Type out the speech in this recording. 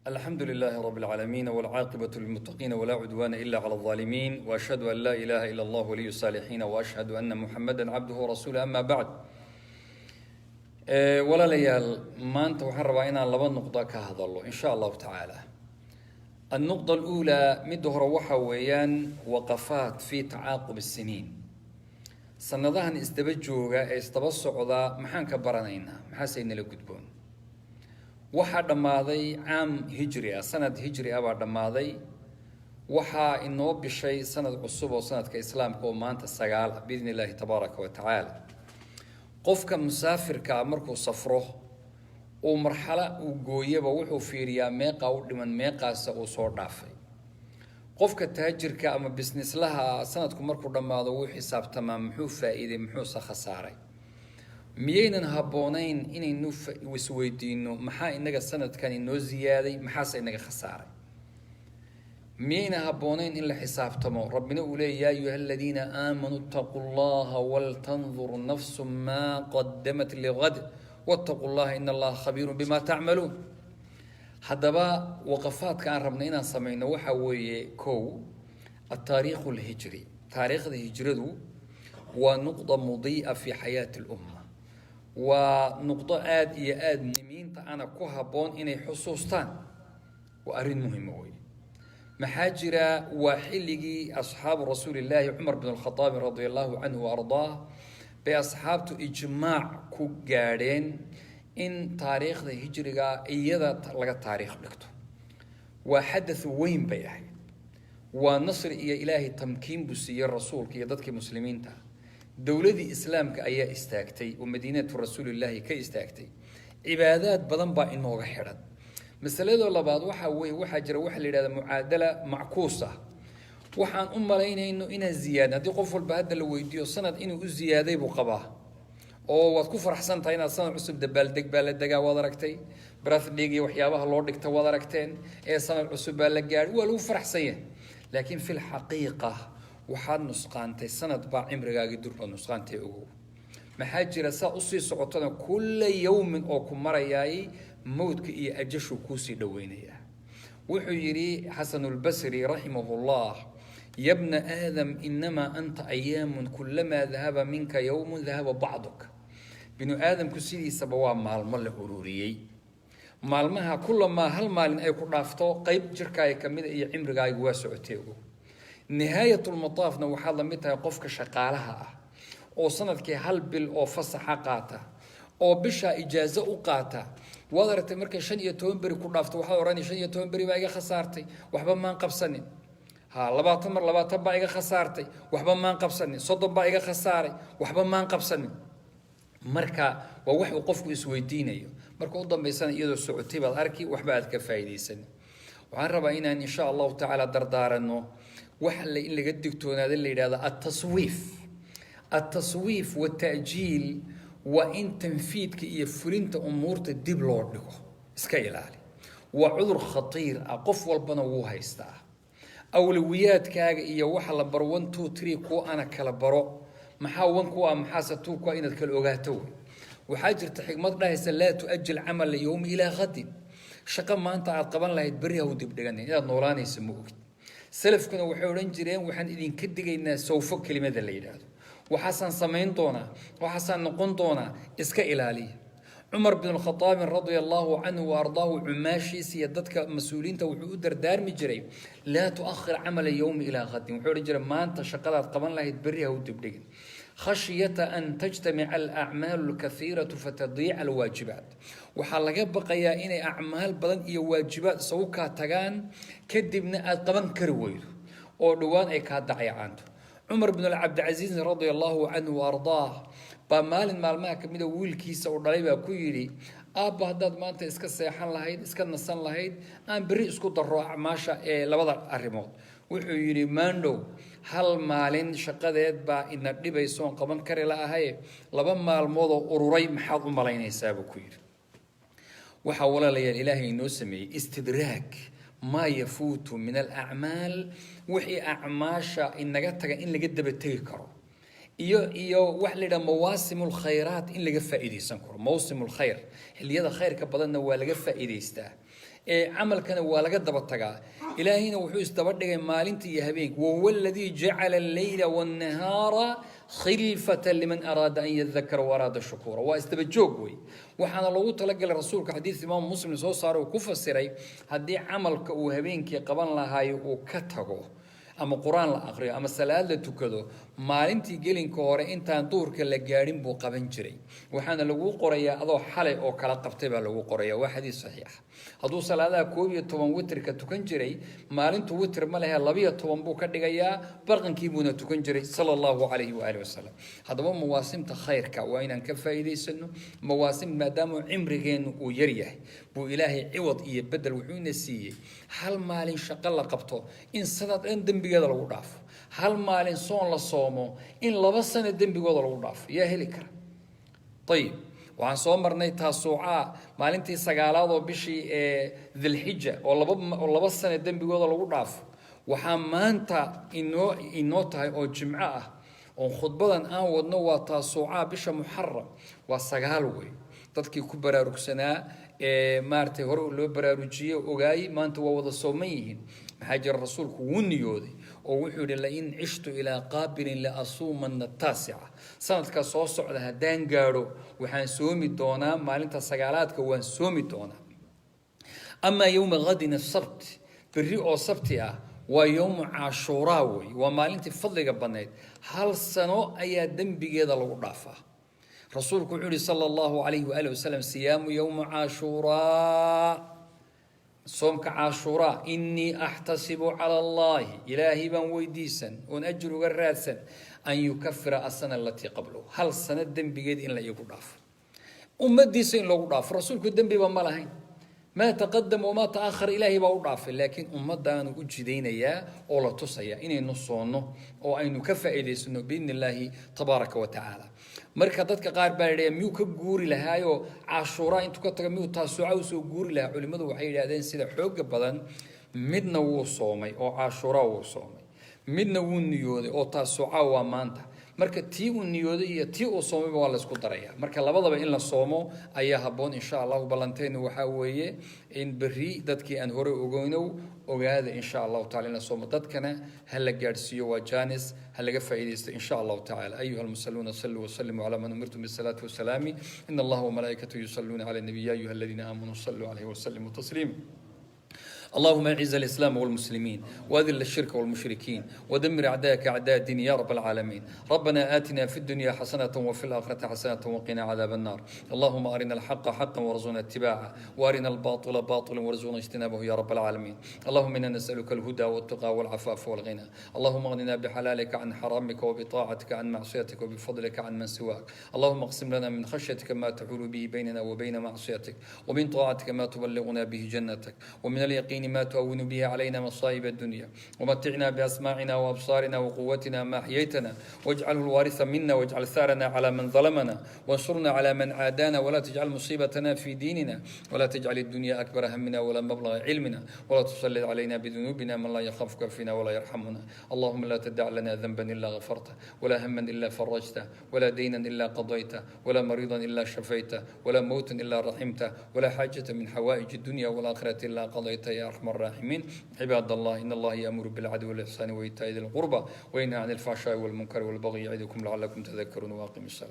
الحمد لله رب العالمين، والعاقبة للمتقين، ولا عدوان إلا على الظالمين، وأشهد أن لا إله إلا الله ولي الصالحين، وأشهد أن محمدا عبده ورسوله، أما بعد. Walaalayaal, maanta waxaan rabaa inaan laba nuqdo ka hadallo, in sha Allahu tacaala. النقطة الأولى، midda hore, waxa weeyaan waqafaat fi tacaaqub الsiniin. Sanadahan isdaba jooga ee isdaba socda maxaan ka baranaynaa? Maxaase nala gudboon? Waxaa dhammaaday caam hijri ah, sanad hijri ah baa dhammaaday. Waxaa inoo bishay sanad cusub oo sanadka Islaamka oo maanta 9 ah, biidni Illaahi tabaaraka wa tacaala. Qofka musaafirkaa markuu safro uu marxalo uu gooyaba, wuxuu fiiriyaa meeqaa u dhiman, meeqaasa uu soo dhaafay. Qofka taajirka ama businesslaha sanadku markuu dhammaado wuu xisaabtamaa: muxuu faa-iiday, muxuuse khasaaray? Miyaynan habboonayn inaynu isweydiino maxaa inaga sanadkan inoo ziyaaday, maxaase inaga khasaaray? Miyayna habboonayn in la xisaabtamo? Rabbina uu leey: يا أيها الذين آمنوا اتقوا الله ولتنظر نفس ما قدمت لغد واتقوا الله إن الله خبير بما تعملون. Haddaba waqafaadka aan rabnay inaan sameyno waxa weeye: kow, التاريخ الهجري. Taariikhda hijradu waa نقطة مضيئة في حياة الأمة, waa nuqdo aada iyo aada muslimiinta ana ku habboon inay xusuustaan. Waa arrin muhima wey. Maxaa jira? Waa xilligii asxaabu Rasuulillaahi, Cumar bin Alkhaaabi radia Allahu canhu wa ardaah, bay asxaabtu ijmaac ku gaadheen in taariikhda hijriga iyada laga taariikh dhigto. Waa xadath weyn bay ahayd, waa nasri iyo Ilaahay tamkiin buu siiyey rasuulka iyo dadkii muslimiinta. Dowladii Islaamka ayaa istaagtay oo madiinatu Rasuulillaahi ka istaagtay. Cibaadaad badan baa inooga xidhan. Masalada labaad waxaa weeye, waxaa jira waxa la yidhahda معادلة معكوسة. Waxaan u malaynayno inaan ziyaadin, haddii qof walba hadda la weydiiyo sanad inuu u ziyaaday buu qabaa oo waad ku faraxsan tahay inaad sanad cusub dabaaldeg baa la degaa. Waad aragtay birthday iyo waxyaabaha loo dhigta, waad aragteen ee sanad cusub baa la gaadhay, waa lagu faraxsan yahay. Laakiin في الحقيقة waxaad nusqaantay sanad baa cimrigaagii durba nusqaantay, ogow. Maxaa jira? Saa usii socotana, كل يوم oo ku marayaay mowdka iyo ajashu kuusii dhaweynayaa. Wuxuu yidhi Xasanulbasri رحمه الله: يا ابن آدم، إنما أنت أيام، كلما ذهب منك يوم ذهب بعضك. Binu aadamku sidiisaba waa maalmo la ururiyey. Maalmaha kulamaa hal maalin ay ku dhaafto, qeyb jirkaaga kamida iyo cimrigaaga waa socotay, ogow. نهاية المطاف na waxaad la mid tahay qofka shaqaalaha ah oo sanadkii hal bil oo fasaxa qaata oo bishaa ijaazo u qaata. Waad aragtay, markay 15 beri ku dhaafto, waxaad odhanay: 15 beri baa iga khasaartay, waxba maan qabsanin. Ha 20 mar 20 baa iga khasaartay, waxba maan qabsanin. 30 baa iga khasaaray, waxba maan qabsanin. Marka waa wax uu qofku isweydiinayo. Marka u dambaysana iyadoo socotay baad arki, waxba aad ka faa'iidaysan. Waxaan rabaa inaan, insha Allahu tacaala, dardaarano waxa la in laga digtoonaado la yidhahdo التسويف. التسويف والتأجيل waa in tanfiidka iyo fulinta umuurta dib loo dhigo. Iska ilaali, waa cudur khatiir ah, qof walbana wuu haystaa. Awlawiyaadkaaga iyo waxa la baro, one, two, three, kuwa ana kala baro, maxaa one kuwa, maxaase two kuwa, inaad kala ogaato wey. Waxaa jirta xikmad dhahaysa: لا تؤجل عمل يوم إلى غد. Shaqo maanta aad qaban lahayd berri ha u dibdhiganin, inaad noolaanaysa ma ogid. Salafkuna waxay odhan jireen: waxaan idinka digaynaa سوف kelimada la yidhaahdo. Waxaasaan samayn doonaa, waxaasaan noqon doonaa, iska ilaaliya. Cumar bin Khadaabin رضي الله عنه وأرضاه cumaashiisa iyo dadka mas-uuliyiinta wuxuu u dardaarmi jiray: لا تؤخر عمل يوم إلى غد. Wuxuu odhan jiray: maanta shaqadaad qaban lahayd berri ha u dibdhigin, خشية أن تجتمع الأعمال الكثيرة فتضيع الواجبات. Waxaa laga baqayaa inay acmaal badan iyo waajibaad isagu kaa tagaan, kadibna aad qaban kari weydo oo dhowaan ay kaa dayacaanto. Cumar bin Cabdilcasiis رضي الله عنه وأرضاه baa maalin maalmaha kamida wiilkiisa uu dhalay baa ku yidhi: aabba, haddaad maanta iska seexan lahayd, iska nasan lahayd, aan berri isku daro acmaasha ee labada arrimood. Wuxuu yidhi: maandhow hal maalin shaqadeed baa ina dhibayso oon qaban kari la'ahaye, laba maalmoodoo ururay maxaad u malaynaysaa? Buu ku yidhi. Waxaa, walaalayaal, Ilaahay inoo sameeyey استدراك ما يفوت من الأعمال. Wixii acmaasha inaga taga in laga daba tegi karo. Iyo wax la yidhaha mawaasim lkhayraat in laga faa'iidaysan karo. Mawsim lkhayr, xilliyada khayrka badanna waa laga faa'iidaystaa, ee camalkana waa laga daba tagaa. Ilaahayna wuxuu isdaba dhigay maalinta iyo habeenka: "Wahuwa aladii jacala alleyla wannahaara khilfata liman araada an yadakara wa araada shukuura." Waa isdaba joog wey. Waxaana loogu talagalay rasuulka, xadiis Imaamu Muslim soo saaray, uu ku fasiray haddii camalka uu habeenkii qaban lahaayo uu ka tago, ama Qur-aan la aqriyo ama salaad la tukado, maalintii gelinka hore intaan duhurka la gaadhin buu qaban jiray, waxaana lagu qorayaa adoo xalay oo kala qabtay baa lagu qoraya. Waa xadiis saxiixa. Hadduu salaadaha 11 witrka tukan jiray, maalintu witr ma lehe, 12 buu ka dhigayaa, barqankii buuna tukan jiray, sala Allahu calayhi waaalih wasalam. Haddaba mawaasimta khayrka waa inaan ka faa'iidaysano. Mawaasim, maadaama cimrigeennu uu yar yahay, buu Ilaahay ciwad iyo bedel wuxuuna siiyey hal maalin shaqo la qabto in sanad dhan dembigeeda lagu dhaafo, hal maalin soon la soomo in 2 sano dembigooda lagu dhaafo. Yaa heli kara? Ayib, waxaan soo marnay Taasuucaa, maalintii sagaalaad oo bishii ee Dilxija, oo 2 sano dembigooda lagu dhaafo. Waxaa maanta inoo tahay oo Jimco ah oon khudbadan aan wadno, waa Taasuucaa bisha Muxaram, waa 9 wey. Dadkii ku baraarugsanaa ee maaragtay hore loo baraarujiyey ogaayey, maanta waa wada sooman yihiin. Maxaa jira? Rasuulku wuu niyooday oo wuxuu yihi: "Lain cishtu ilaa qaabilin la asuumanna taasica." Sanadka soo socda haddaan gaadho, waxaan soomi doonaa maalinta sagaalaadka, waan soomi doonaa. Amaa yowma gadin asabt, berri oo Sabti ah, waa yowmu Caashuuraa wey, waa maalintii fadliga badnayd. Hal sano ayaa dembigeeda lagu dhaafaa. Rasuulku wuxuu yihi, sala Allahu calayhi waaalih wasalam: "Siyaamu yowma Caashuuraa," soomka Caashuuraa, "inii axtasibu cala Allahi," Ilaahay baan weydiisan oon ajir uga raadsan, "an yukafira asana alatii qablahu," hal sano dembigeed in la iigu dhaafo, ummadiisa in loogu dhaafo. Rasuulku dembiba ma lahayn, maa taqadama wamaa ta'ahar, Ilaahay baa u dhaafay, laakiin ummaddaanu u jidaynayaa oo la tusaya inaynu soonno oo aynu ka faa'iidaysano biidni Illaahi tabaaraka wa tacaala. Marka dadka qaar baa yidhahya: miyuu ka guuri lahaayoo Cashuuraa intuu ka tago miyuu Taasuuca usoo guuri lahaa? Culimmadu waxay yidhahdeen, sida xooga badan, midna wuu soomay oo Cashuuraa wuu soomay, midna wuu niyooday oo Taasuuca waa maanta. Marka tii uu niyooday iyo tii uu soomayba waa laysku daraya. Marka labadaba in la soomo ayaa habboon, insha Allahu. Ballanteenu waxaa weeye in berri dadkii aan hore ogeynow ogaada, insha Allahu tacala, in la soomo, dadkana ha la gaadhsiiyo, waa janis, ha laga faa'iidaysto, insha Allahu tacala. Ayuha almusalluuna, saluu wasallimuu calaa man umirtum bisalaati wasalaami. In Allaha wamalaa'ikatahu yusalluuna cala nabiy, ya ayuha aladiina aamanuu saluu calayhi wasallimuu tasliima. اللهم اعز الاسلام والمسلمين، واذل الشرك والمشركين، ودمر اعداءك اعداء الدين يا رب العالمين. ربنا اتنا في الدنيا حسنه وفي الاخره حسنه وقنا عذاب النار. اللهم ارنا الحق حقا وارزقنا اتباعه، وارنا الباطل باطلا وارزقنا اجتنابه يا رب العالمين. اللهم انا نسالك الهدى والتقى والعفاف والغنى. اللهم اغننا بحلالك عن حرامك، وبطاعتك عن معصيتك، وبفضلك عن من سواك. اللهم اقسم لنا من خشيتك ما تحول به بيننا وبين معصيتك، ومن طاعتك ما تبلغنا به جنتك، ومن اليقين ما تهون به علينا مصائب الدنيا. ومتعنا بأسماعنا وأبصارنا وقوتنا ما أحييتنا، واجعله الوارث منا، واجعل ثارنا على من ظلمنا، وانصرنا على من عادانا، ولا تجعل مصيبتنا في ديننا، ولا تجعل الدنيا أكبر همنا ولا مبلغ علمنا، ولا تسلط علينا بذنوبنا من لا يخافك فينا ولا يرحمنا. اللهم لا تدع لنا ذنبا إلا غفرته، ولا هما إلا فرجته، ولا دينا إلا قضيته، ولا مريضا إلا شفيته، ولا موتا إلا رحمته، ولا حاجة من حوائج الدنيا والآخرة إلا قضيته يا أرحم الراحمين. عباد الله، إن الله يأمر بالعدل والإحسان وإيتاء ذي القربى وينهى عن الفحشاء والمنكر والبغي، يعظكم لعلكم تذكرون، وأقم الصلاة.